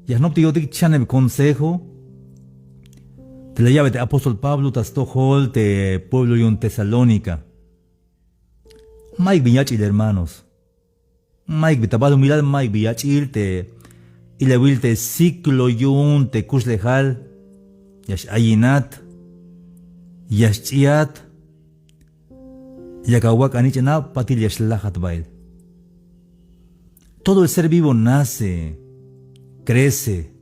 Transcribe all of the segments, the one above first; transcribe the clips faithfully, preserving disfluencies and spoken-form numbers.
Ya jnoptik yo'tik chaneb consejo te la ya'be te apóstol Pablo ta stojol te pueblo yu'un Tesalónica. Mayuk bin yach'il, hermanos. Mayuk bin ta balumilal, mayuk bin yach'il te ilawil te ciclo yu'un te kuxlejal. Ya x-ayinat, ya xch'iat, yak awak'an ich'an a, patil ya xlajat bael. Todo el ser vivo nace, crece,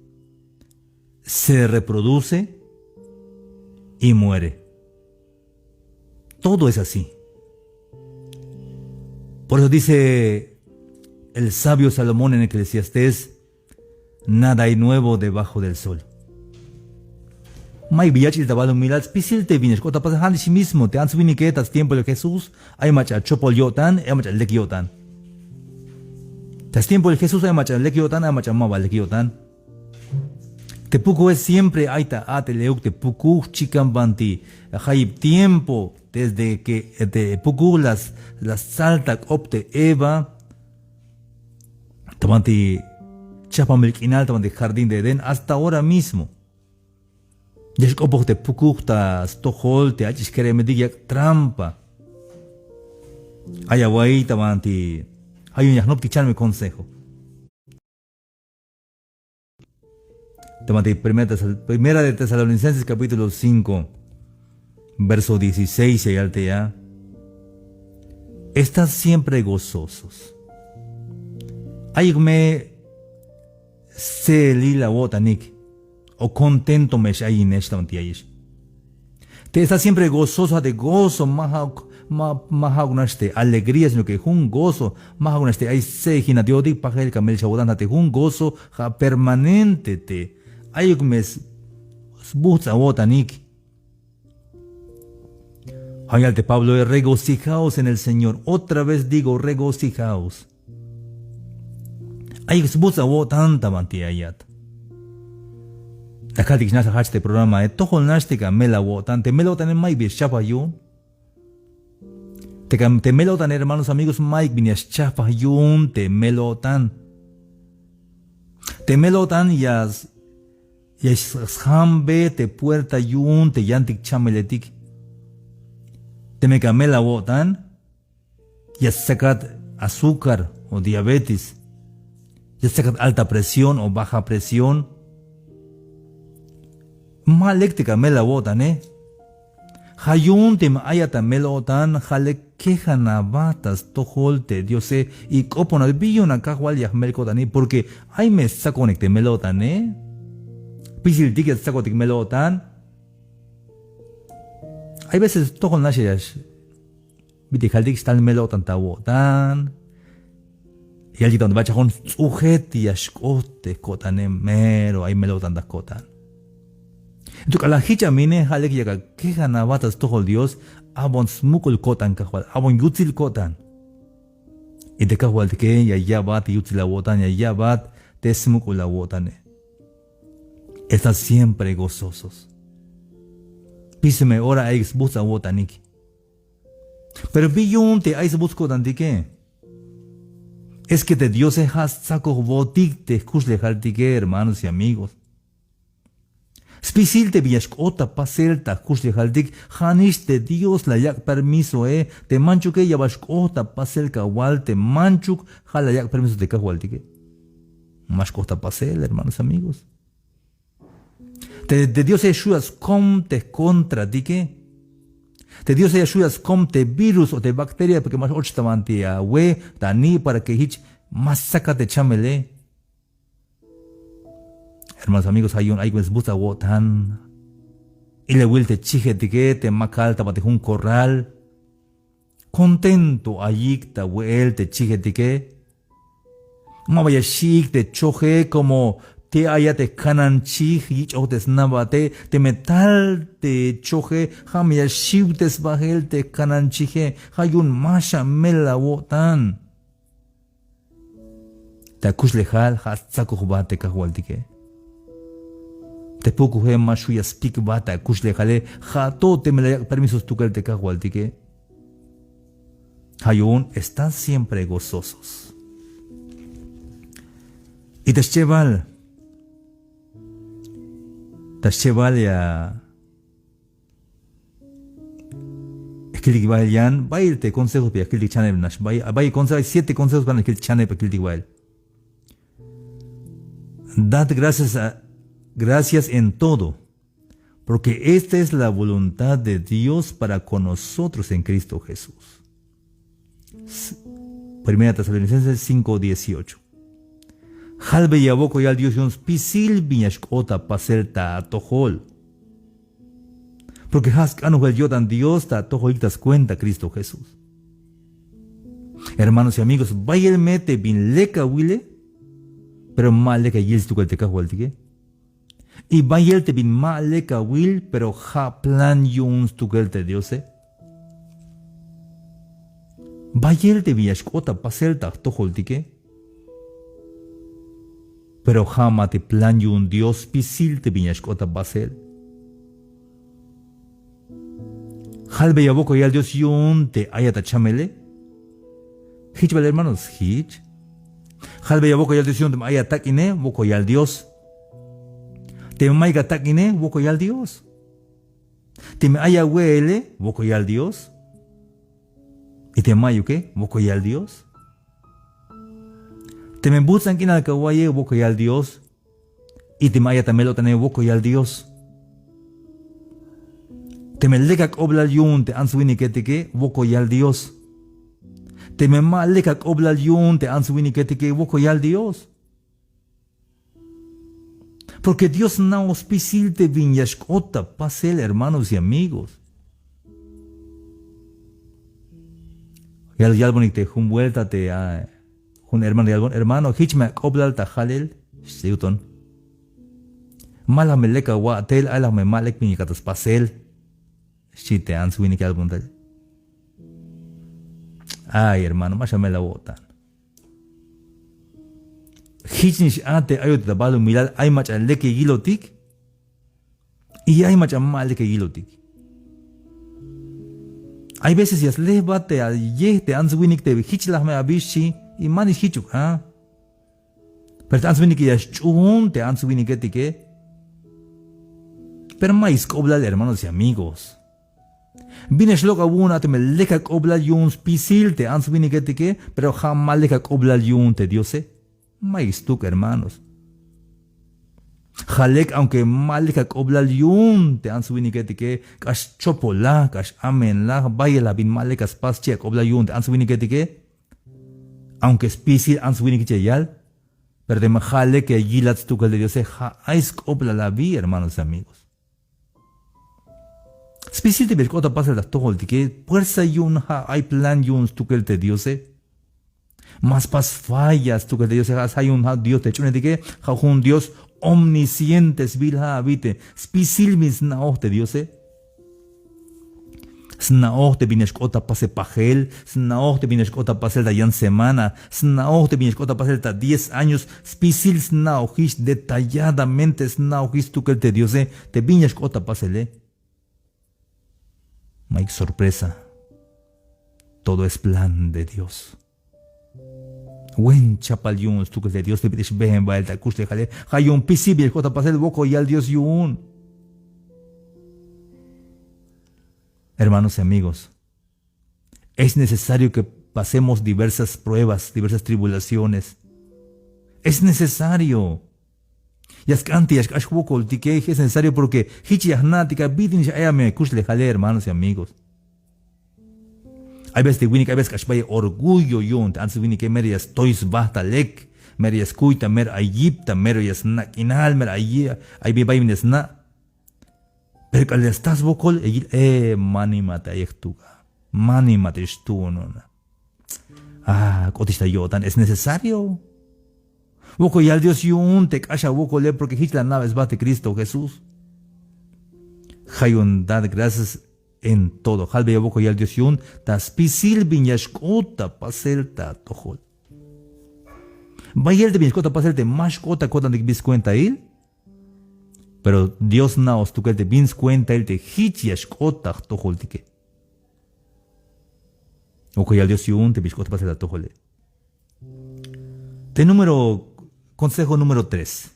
se reproduce y muere. Todo es así. Por eso dice el sabio Salomón en Eclesiastés: "Nada hay nuevo debajo del sol". Mayuk bin yach'il ta balumilal, spisil te bin ya xk'ot ta pasel, ja'nix mismo te ants winike ta stiempoil Jesús ay mach'a chopol yo'tan, ay mach'a lek yo'tan. Ta stiempoil Jesús ay mach'a lek yo'tan, ay mach'a maba lek yo'tan. Te pukuj siempre ay ta a'tel euk te pukuj, chikan banti jayeb tiempo, desde que te pukuj la, la stsal ta k'op te Eva, ta banti chajpambil k'inal, ta banti jardín de Edén, hasta ahora mismo. Ya xk'opoj te pukuj ta stojol te ach'ix keremetik, yak' trampa. Ay awa'iy ta banti, ja' yu'un ya jnoptik chaneb consejo. Ta banti Primera Tesal-, Primera de Tesalonicenses capítulo cinco, verso dieciséis, ya yal te ya: "Estad siempre gozosos". Ayuk me stse'elil awo'tanik o contento me x-ayinex ta banti ayex. Te "estad siempre gozosos", ja' te gozo ma ja'uk, ma, ma ja'uk nax te alegría, sino que jun gozo, ma ja'uk nax te ay stse'ejinat yo'tik, pajel ka melel xawo'tan, ja' te jun gozo ja' permanente te ayuk me s-, sbujts' awo'tanik. Ja' yal te Pablo: "Regocijaos en el Señor". Otra vez digo, regocijaos. Ayuk sbujts' awo'tan ta banti ayat. La kaltik nax la jajch te programae, tojol nax te ka mel awo'tan, te mel-o'tane mayuk bin ya xchajpaj yu'un. Te ka, te mel-o'tane, hermanos, amigos, mayuk bin ya xchajpaj yu'un te mel-o'tan. Te mel-o'tan ya s-, ya s-, sjambe te puerta yu'un te yantik chameletik. Teme ka mel awo'tan, ya stsakat azúcar o diabetes, ya stsakat alta presión o baja presión. Ma lek te ka mel awo'tane. Ja' yu'un teme ayat ta mel-o'tan, ja' lek kejan aba ta stojol te Diose y k'opona bi yu'un a Kajwal ya jmel ko'tani, porque ay me stsakonik te mel-o'tane. Spisiltik ya stsakotik mel-o'tan. Hay veces tojol nax ya x- Bit'il jaltik xtal mel-o'tan ta awo'tan. Yaltik ta banti ba chajon: "Ts'ujet ya xk'ot te ko'tane, mero ay mel-o'tan ta ko'tan". Entonces k'alal jich a mine, ja' lek yak akejan aba ta stojol Dios, abon smuk'ul ko'tan Kajwal, abon yutsil ko'tan. Y te Kajwaltike ya ya'bat yutsil awo'tan, ya ya'bat te smuk'ul awo'tane. Estad siempre gozosos. Spisil me ora ayuk sbujts' awo'tanik. Pero bi yu'un te ay sbujts' ko'tantike. Es que te Diose ja' stsakojbotik te jkuxlejaltike, hermanos y amigos. Spisil te bin ya xk'ot ta pasel ta jkuxlejaltik, ja'nix te Dios la yak' permisoe, te manchuke ya bal xk'ot ta pasel Kajwal, te manchuk ja' la yak' permiso te Kajwaltike. Ma xk'ot ta pasel, hermanos, amigos. Te, te Diose ya xju' ya skom te jkontratike. Te Diose ya xju' ya skom te virus o te bacteria, porque ma x-och ta banti awe, ta ani', para que jich ma stsakat te chamele. Hermanos, amigos, ja' yu'un ayuk me sbujts' awo'tan. Ilawil te chijetike, te makal ta banti jun corral. Contento ayik ta we'el te chijetike. Maba ya xi'ik te choje, como te ayat te kanan chij yich'oj te snabate, teme tal te choje, ja' me ya xiw te sbajel te kanan chije, ja' yu'un ma xamel awo'tan. Te akuxlejal ja' stsakojbat te Kajwaltike. Te pukuje ma xju' ya spikbat te akuxlejale, ja' to teme la yak' permiso stukel te Kajwaltike. Ja' yu'un estad siempre gozosos. Y te schebal, Ta schebal ya kiltik bael yan, bayel te consejos ya kiltik chaneb nax, bayel, bayel consejo, hay siete consejos ban ya kiltik chaneb, ya kiltik bael. Dad gracias a, gracias en todo, porque esta es la voluntad de Dios para con nosotros en Cristo Jesús. S-, Primera Tesalonicenses cinco dieciocho. Jalbeya wokol yal Dios yu'un spisil bin ya xk'ot ta pasel ta atojol. Porque ja' sk'anojel yo'tan Dios ta atojolik ta scuenta Cristo Jesús. Hermanos y amigos, bayel me te bin lek awile, pero ma lek ayil stukel te Kajwaltike. Y bayel te bin ma lek awil, pero ja' plan yu'un stukel te Diose. Bayel te bin ya xk'ot ta pasel ta jtojoltike, pero ja' ma te plan yu'un Dios spisil te bin ya xk'ot ta pasel. Jalbeya wokol yal Dios yu'un te ayat ta chamele. Jich bal, hermanos, jich. Jalbeya wokol yal Dios yu'un teme ay atak'ine, wokol yal Dios. Teme mayuk atak'ine, wokol yal Dios. Teme ay awe'ele, wokol yal Dios. Y teme mayuke, wokol yal Dios. Teme buts'an k'inal kawa'iye, wokol yal Dios. Y teme ayat ta mel-o'tane, wokol yal Dios. Teme lek ak'oblal yu'un te ants winiketike, wokol yal Dios. Teme ma lek ak'oblal yu'un te ants winiketike, wokol yal Dios. Porque Dios sna'oj spisil te bin ya xk'ot ta pasel, hermanos y amigos. Ya yalbonik te jun vuelta te, ah, jun hermano yalbon: hermano, jich me ak'oblal ta jalel, xchi, yuton. Ma la me lek awa'tel, ay la me ma lek bin yakat ta spasel, xchi te ants winik yalbon tal. Ay, hermano, ma xamel awo'tan. Jichnix a te ayotik ta balumilal, ay mach'a lek ya yilotik y ay mach'a ma lek ya yilotik. Hay veces ya slejbat te ayej te ants winik te jich la me abi, xchi, y manix jichuk a. Pero te ants winike ya xch'uun te ants winiketike. Pero mayuk sk'oblal, hermanos y amigos. Bin ya xlok' awu'un a teme lek ak'oblal yu'un spisil te ants winiketike, pero ja' ma lek ak'oblal yu'un te Diose. Mayuk stuk, hermanos. Ja' lek, aunque ma lek ak'oblal yu'un te ants winiketike, k'ax chopola, k'ax amenla, bayel a bin ma lek aspas xchi ak'oblal yu'un te ants winiketike. Aunque spisil ants winikich ya yal, pero teme ja' lek ya yilat stukel te Diose, ja' ay sk'oblal abi, hermanos y amigos. Spisil te bin ya xk'ot ta pasel ta jtojoltike, puersa yu'un ja' ay plan yu'un stukel te Diose. Ma spas falla stukel te Diose, ja' yu'un ja' Dios te jch'uunejtike, ja' jun Dios omnisciente sbiil ja' abi te spisil bin sna'oj te Diose. Sna'oj te bin ya xk'ot ta pasel pajel, sna'oj te bin ya xk'ot ta pasel ta yan semana, sna'oj te bin ya xk'ot ta pasel ta diez años, spisil sna'ojix, detalladamente sna'ojix stukel te Diose te bin ya xk'ot ta pasele. Mayuk sorpresa. Todo es plan de Dios. Buen chapal yu'un stukel te Dios te bit'il xbeen bael ta kuxlejale. Ja' yu'un spisil bin ya xk'ot ta pasel, wokol yal Dios yu'un. Hermanos y amigos, es necesario que pasemos diversas pruebas, diversas tribulaciones. Es necesario. Ya sk'an te ya xk'ax jwokoltike, es necesario porque jich ya jna'tik a bit'il nix ay a me kuxlejale, hermanos y amigos. Hay veces te winik, hay veces k'ax bayel orgullo yu'un te ants winike, mero ya stoy sba ta lek, mero ya skuy ta mero ay yip, ta mero ya sna' k'inal, mero ay, ay bin, bay bin ya sna'. Pero k'alal ya sta swokol, ya yil, e, ma nimat ayej jtuk a, ma nimat ix tuunon a. A, k'otix ta yo'tan, es necesario. Wokol yal Dios yu'un te k'ax awokole, porque jich la ana'be sba te Cristo Jesús. Ja' yu'un dar gracias en todo. Jalbeya wokol yal Dios yu'un ta spisil bin ya xk'ot ta pasel ta atojol. Bayel te bin ya xk'ot ta pasel te ma xk'ot ta ko'tantik bi skuentail. Pero Dios sna'oj stukel te bin skuentail te jich ya xk'ot ta jtojoltike. Wokol yal Dios yu'un te bin xk'ot ta pasel ta atojole. Te número, consejo número tres.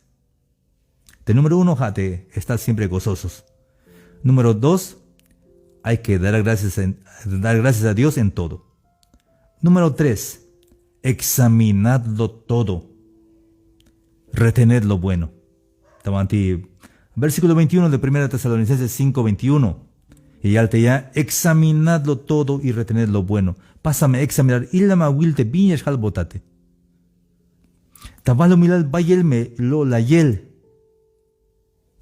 Te número uno ja' te estar siempre gozosos. Número dos, hay que dar gracias en- dar gracias a Dios en todo. Número tres, examinadlo todo. Retened lo bueno. Tabanti versíkulo veintiuno de primera tesalonicenses cinko veintiuno. Ya yal te ya examinadlo todo y retened lo bueno. Pasame examinar ilama wil te bin ya xjalbotate. Ta balumilal bayel me lo'layel.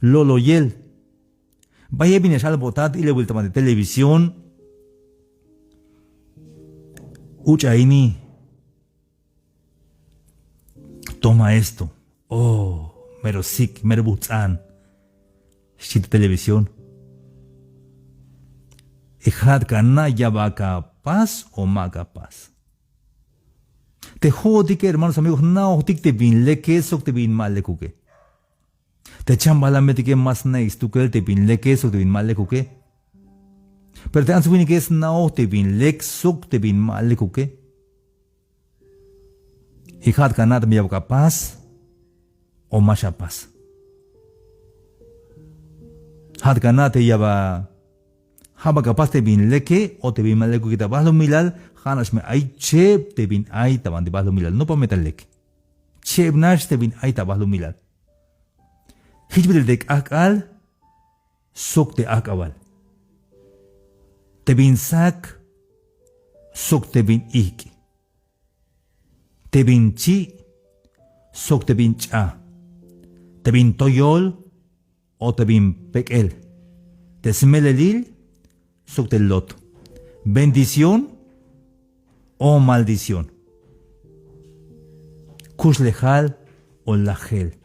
Lo'loyel. Bayel bin ya xjalbotat ilawil ta banti televisión. Uch'a ini. Toma esto. Oh, mero sik mero bujts'an. Xchi ta televisión. Ejat ka na' ya ba ka pas o ma ka pas. Te jo'otike hermanos amigos jna'ojtik te bin leke sok te bin ma lekuke. Te chambalametike ma sna'ik stukel te bin leke sok te bin ma lekuke. Pero te ants winike sna'oj te bin lek sok te bin ma lekuke. Y ja'at ka na' te me yabak apas o ma xapas. Ja'at ka na' te yaba ja'at ka pas te bin leke o te bin ma lekuke ta balumilal. Ja'nax me ay cheb te bin ay ta banti balumilal nopa me ta lek. Cheb nax te bin ay ta balumilal. Jich bit'il te k'ajk'al sok te ajk'abal, te bin sak sok te bin ijk', te bin chi' sok te bin ch'a, te bin toyol o te bin pek'el, te smelelil sok te lot, bendición o maldición, kuxlejal o lajel,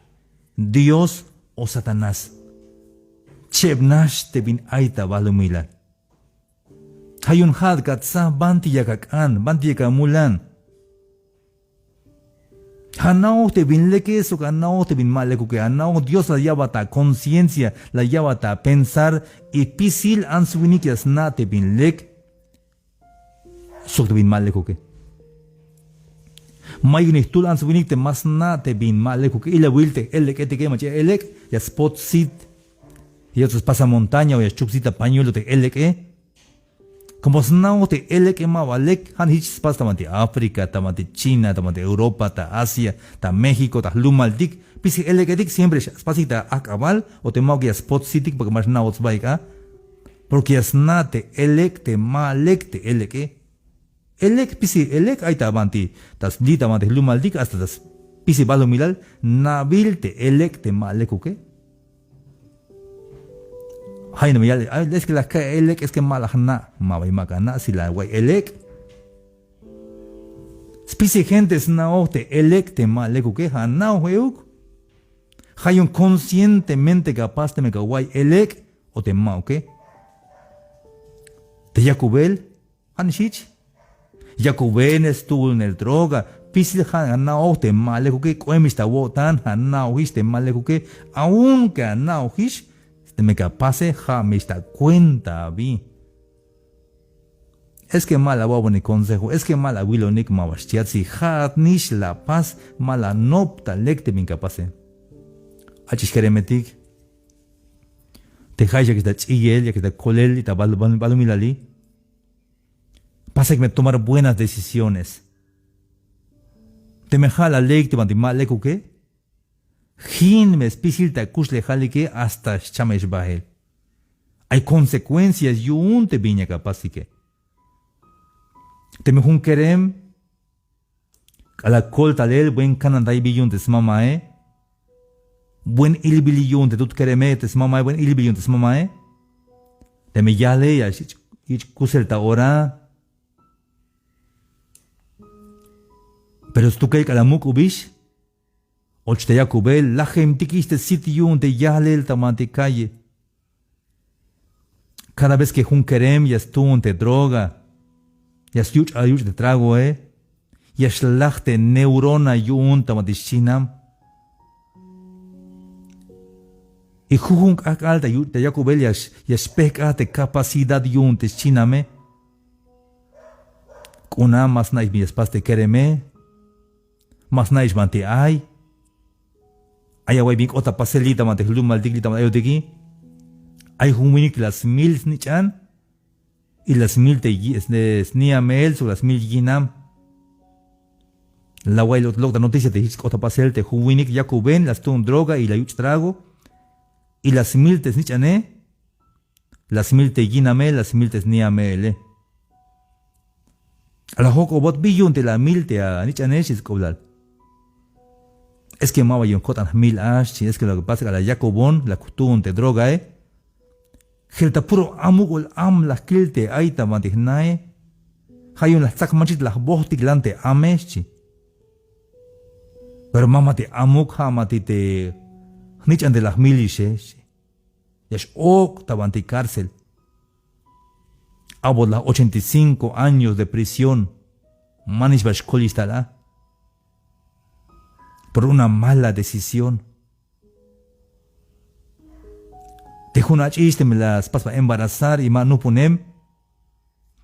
Dios o Satanás. Cheb nax te bin ay ta balumilal. Ja' yu'un ja'at ka tsa banti yak ak'an, banti yak amulan. Ja' ana'oj te bin leke sok ana'oj te bin ma lekuke, ana'oj Dios la ya'bat ta conciencia, la ya'bat ta pensar, y spisil ants winik ya sna' te bin lek sok te bin ma lekuke. Mayuk ni jtul ants winik te ma sna' te bin ma lekuke. Ilawil te elek'etike, mach'a ya elek' ya spot sit, ya spas ta montaña o ya schuk sit ta pañuelo te elek'e. Como sna'oj te elek'e ma ba lek, ja' nix jich spas ta banti África, ta banti China, ta banti Europa, ta Asia, ta México, ta jlumaltik. Spisil elek'etik siempre spasik ta ajk'abal o te ma'uk ya spot sitik porque ma xna'oj sbaik a. Porque ya sna' te elek' te ma lek te elek'e. Elek', spisil elek' ay ta banti, ta sli' ta banti jlumaltik hasta ta spisil balumilal, na'bil te elek' te ma lekuke. Ja' yu'un me yal, ay, es que la ka'iy elek', es que ma la jna', ma bay, ma ka na', si la awa'iy elek'. Spisil gente sna'oj te elek' te ma lekuke, ja' ana'oj euk. Ja' yu'un conscientemente ka pas teme ka awa'iy elek' o te ma'uke. Te yakubel, ja' nix jich. Yakubel, stuulnel droga, spisil ja' ana'oj te ma lekuke, k'oemix ta awo'tan, ja' ana'ojix te ma lekuke, aunque ana'ojix, teme ka pase, ja' me ix ta cuenta abi. Es que ma la awa'ibonik consejo, es que ma la awilonik, ma ba xchiat, si ja'at nix la apas, ma la anop ta lek te bin ka pase. Ach'ix keremetik. Te ja'ix yakix ta ch'iyel, yakix ta kolel, y ta bal-, bal-, balumilali. Pasik me tomar buenas decisiones. Teme ja' la aleik te banti ma lekuke, jin me spisil ta kuxlejalike hasta xchamex bael. Ay consecuencias yu'un te bin yak apasike. Teme jun kerem k'alal kol talel, buen kanantaybil yu'un te smamae. Buen ilbil yu'un te tut kereme, te smamae, buen ilbil yu'un te smamae. Teme yale ya xich' kusel ta ora. Pero stukel k'alal muk'ubix, och te yakubel, lajemtikix te sit yu'un te yalel ta banti calle. Cada vez que jun kerem ya stuun te droga, ya syuch' ayuch' te tragoe, ya xlaj te neurona yu'un ta banti xchihnam. Y jujun k'ajk'al ta yu-, ta yakubel ya x-, ya xpejk'aj te capacidad yu'un te xchihname. K'una ma sna'ix bin ya spas te kereme. Ma sna'ix banti ay. Ay awa'y bin k'ot ta pasel li' ta banti jlumaltik, li' ta banti ayotiki. Ay jun winik la smil snich'an y la smil te yi-, este, sniamel sok la smil yinam. La awa'y lok' ta noticia te jich k'ot ta pasel te jun winik yakuben, la stuun droga y la yuch' trago. Y la smil te snich'ane, la smil te yiname, la smil te sniamele. A la jojk'obot: ¿Bi yu'un te la mil te anich'ane? Xchi sk'oblal. Es que ma ba yu'un ko'tan jmil a, xchi. Es que lo que pasa, a la yakubon la jtuun te drogae. Jel ta puro amuk'ul am la jkil te ay ta banti jnae. Ja' yu'un la jtsak manchit, la jbojtiklan te ame, xchi. Pero ma ma te amuk, ja' ma ti te jnich'an te la jmilixe, xchi. Ya x-ok' ta banti cárcel. A'bot la ochenta y cinco años de prisión. Manix ba xkolix tal a. Por una mala decisión. Te jun ach'ix teme la spas ba embarazar y ma nupunem,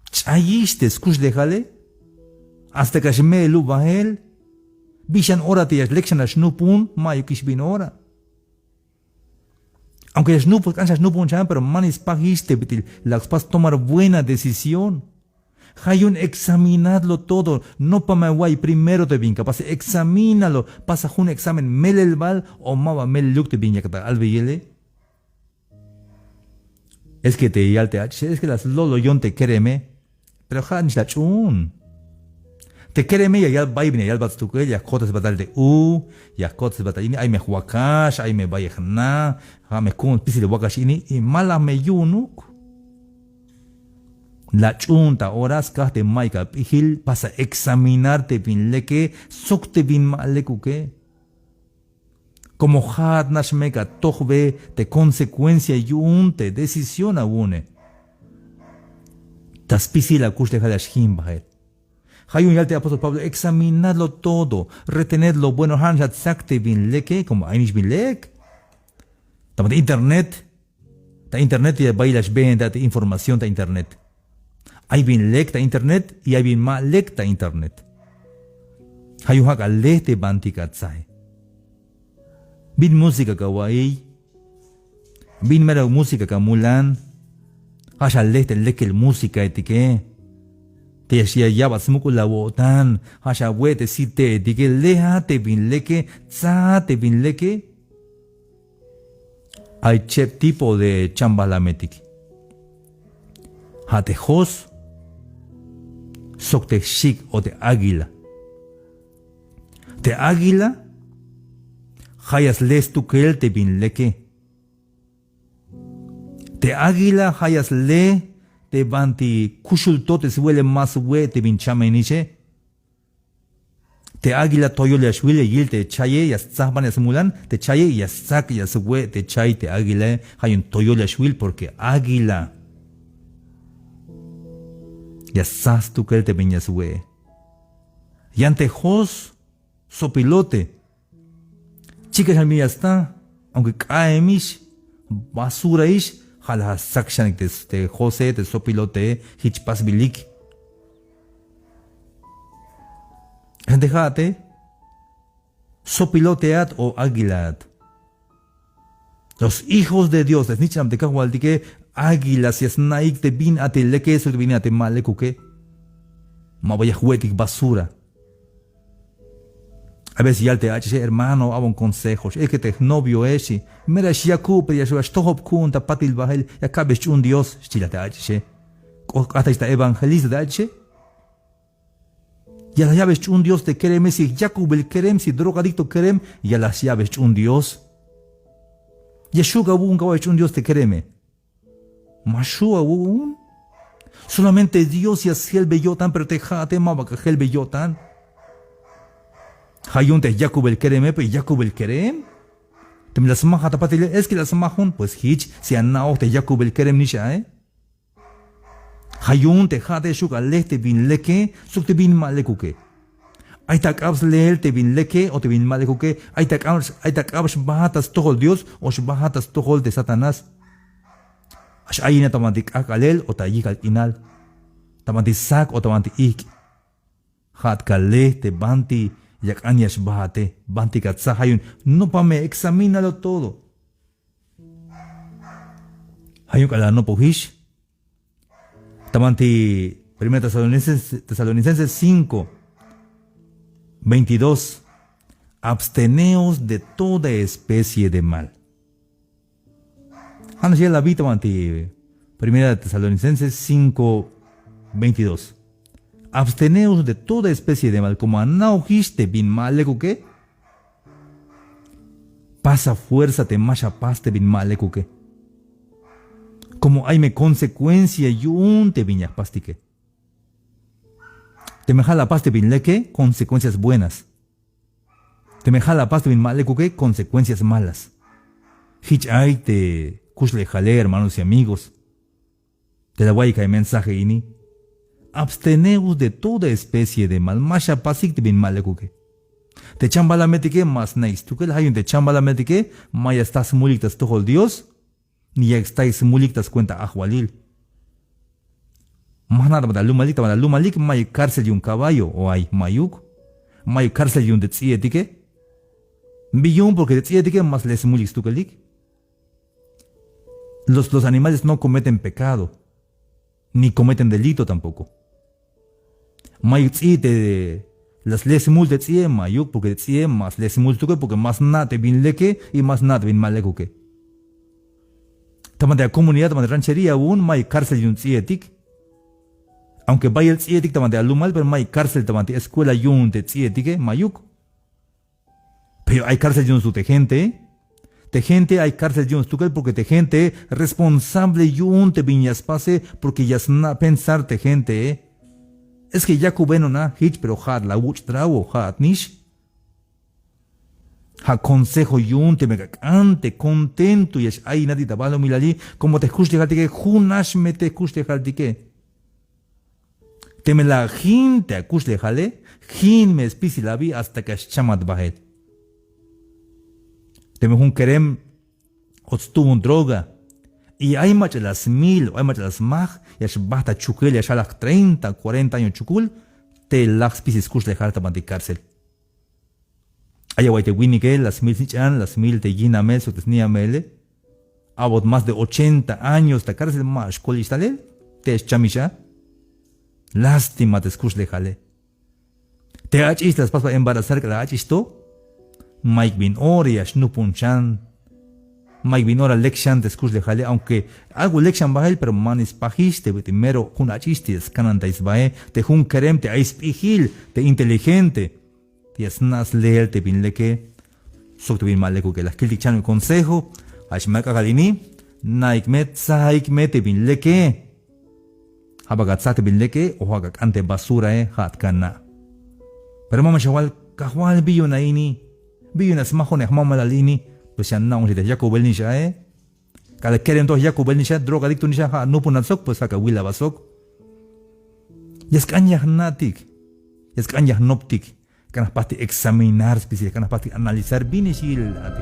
ch'ayix te skuxlejale. Hasta que ya xme'elub bael. Bi xan ora te ya lek xan la xnupun, ma'yukix bin ora. Aunque ya xnupun, k'an xan la xnupun xan, pero manix spajix te bit'il la spas tomar buena decisión. Ja' yu'un examinadlo todo. Nopa me awa'iy primero te bin ka pase, examínalo. Pasa jun examen melel bal o ma ba meleluk te bin yakat ta albeyele. Es que te yal te ach'ixe, es que la slo'loyon te kereme. Pero ja' nix la ch'uun. Te kereme ya yal bay bin ya yalbat stukel, ya jkotesbat tal te u, ya jkotesbat tal ini, ay me jwakax, ay me bayel jna, ja' me ku'un spisil wakax ini, y ma la me yu'unuk. La ch'uun ta ora, skaj te mayuk ap'ijil, pasa examinar te bin leke sok te bin ma lekuke. Como ja'at nax me ka tojbe te consecuencia yu'un te decisión awu'une. Ta spisil akuxlejal ya xjim bael. Ja' yu'un yal te apóstol Pablo: examinadlo todo, retened lo bueno, ja' nax atsak te bin leke, como ay nix bin lek. Ta banti internet, ta internet ya bayel la xbeen ta te información ta internet. Ay bin lek ta internet y ay bin ma lek ta internet. Ja' yu'un ja' ka le te banti ka tsae. Bin música ka wa'iy, bin mero música ka mulan. Ja' xale te lekel músicaetike. Te ya, ya ya'bat smuk'ul awo'tan, ja' xawe' te siteetike, lea te bin leke, tsa te bin leke. Ay cheb tipo de chambalametik. Ja' te jos sok te xik' o te águila. Te águila ja' ya sle stukel te bin leke. Te águila ja' ya sle te banti kuxul to te swe'ele ma swe' te bin chamenixe. Te águila toyol ya xwil, ya yil te chaye, ya stsajban, ya smulan te chaye, ya stsak, ya swe' te chay te águilae. Ja' yu'un toyol ya xwil porque águila ya stsaj stukel te bin ya swe'e. Yan te jos, sopilote. Chikan xan bin ya sta, aunque k'aemix, basuraix, ja' la stsak xan te, te jose, te sopilote, jich pasbilik. Gente ja'ate, sopiloteat o águilaat. Los hijos de Dios, te snich'nab te kajwaltike, águilas ya sna'ik te bin a te leke sok te bin a te ma lekuke. Ma ba ya jwe'tik basura. A veces yal te ach'ixe: hermano, a'bon consejo, es que te jnovioe, xchi, mera xyakub, pero ya xtojob ku'un ta patil bael, ya kabe sch'uun Dios, xchi la te ach'ixe. K'ot k'ajtayix ta evangelista te ach'ixe. Ya la ya'be sch'uun Dios te kereme, si yakubil kerem, si drogadicto kerem, ya la ya'be sch'uun Dios. Ya xju' awu'un kawa'iy sch'uun Dios te kereme. Ma xju' awu'un. Solamente Dios ya sjelbe yo'tan, pero te ja'ate ma ba ka jelbe yo'tan. Ja' yu'un te yakubel kereme, pero yakubel kerem. Teme la smajat ta patile, es que la smajun, pues jich, si ana'oj te yakubel kerem nix ae. Ja' yu'un te ja'ate xju' ale te bin leke sok te bin ma lekuke. Ay ta k'ab sleel te bin leke o te bin ma lekuke, ay ta k'ab, ay ta k'ab xbaat ta stojol Dios o xbaat ta stojol te Satanás. Ax ayina ta banti k'ajk'alel o ta yijk'al k'inal, ta banti sak o ta banti ijk'. Ja'at ka le te banti Yak'an ya xbajate, bantik atsa, ja' yu'un nopa me examínalo todo. Ja' yu'un k'alal anopojix ta banti Primera Tesalonicenses, Tesalonicenses cinco, veintidós: "Absteneos de toda especie de mal". Ja' nax ya la bi ta banti Primera Tesalonicenses cinco, veintidós: "Absteneos de toda especie de mal". Como ana'ojix te bin ma lekuke, pasa fuerza te ma xapas te bin ma lekuke. Como ay me consecuencia yu'un te bin ya jpastike. Teme ja' la apas te bin leke, consecuencias buenas. Teme ja' la apas te bin ma lekuke, consecuencias malas. Jich ay te kuxlejale, hermanos y amigos, te la awa'iyik a mensaje ini: "Absteneos de toda especie de mal". Ma xapasik te bin ma lekuke. Te chambalametike ma sna'ik stukel, ja' yu'un te chambalametike ma ya sta smulik ta stojol Dios, ni yak staik smulik ta scuenta ajwalil. Ma jna' ta banti alumalik, ta banti alumalik mayuk cárcel yu'un caballo, o ay, mayuk. Mayuk cárcel yu'un te ts'i'etike. Bi yu'un, porque te ts'i'etike ma sle smulik stukelik. Los, los animales no cometen pecado, ni cometen delito tampoco. Mayuk ts'i' te la sle smul te ts'i'e, mayuk, porque te ts'i'e ma sle smul stukel, porque ma sna' te bin leke y ma sna' te bin ma lekuke. Ta banti a comunidad, ta banti ranchería yu'un mayuk cárcel yu'un ts'i'etik. Aunque bayel ts'i'etik ta banti alumal, pero mayuk cárcel ta banti escuela yu'un te ts'i'etike, mayuk. Pero ay cárcel yu'un stuk te gente. Te gente ay cárcel yu'un stukel, porque te gente responsable yu'un te bin ya spase, porque ya sna' pensar te gente. Es que yakubenonak jich, pero ja'at la awuch' trago, ja'at nix. Ja' consejo yu'un teme k'ak'an te contento ya x-ayinatik ta balumilali, como te jkuxlejaltike junax me te jkuxlejaltike. Teme la jin te akuxlejale, jin me spisil abi hasta que ya xchamat bael. Teme jun kerem o stuun droga, y ay mach'a la smil o ay mach'a la smaj, ya xbajt ta chukel, ya xjalaj treinta, cuarenta años chukul, te laj spisil skuxlejal ta banti cárcel. Ay awa'iy te winike, la smil snich'an, la smil te yinamel sok te sniyameele. A'bot más de ochenta años ta cárcel, ma xkolix talel, te ya xchamix a. Lástima te skuxlejale. Te ach'ix la spas sba embarazar k'alal ach'ix to, mayuk bin ora ya xnupun xan. Mayuk bin ora lek xan te skuxlejale, aunque algo lek xan bael, pero ma nix spajix te bit'il mero jun ach'ix te ya skanantay sbae, te jun kerem te ay sp'ijil, te inteligente. Ya sna' sleel te bin leke sok te bin ma lekuke. La kiltik chanbil consejo, jach ma k'ajk'al ini, na'ik me, tsaik me te bin leke. Ja' bal ka tsa te bin leke o ja' ka k'an te basurae, ja'at ka na'. Pero ma me xawal, Kajwal, bi yu'un a ini, bi yu'un a smajonej jmamalal ini. Pues ya na'on xi te yakubelnix ae. K'alal kerem to yakubelnix a, drogadik to nix a, ja' nupunat sok, pues ja' ka wil aba sok. Ya sk'an ya jna'tik, ya sk'an ya jnoptik. K'an jpastik examinar spisil, k'an jpastik analizar bin ix yil a te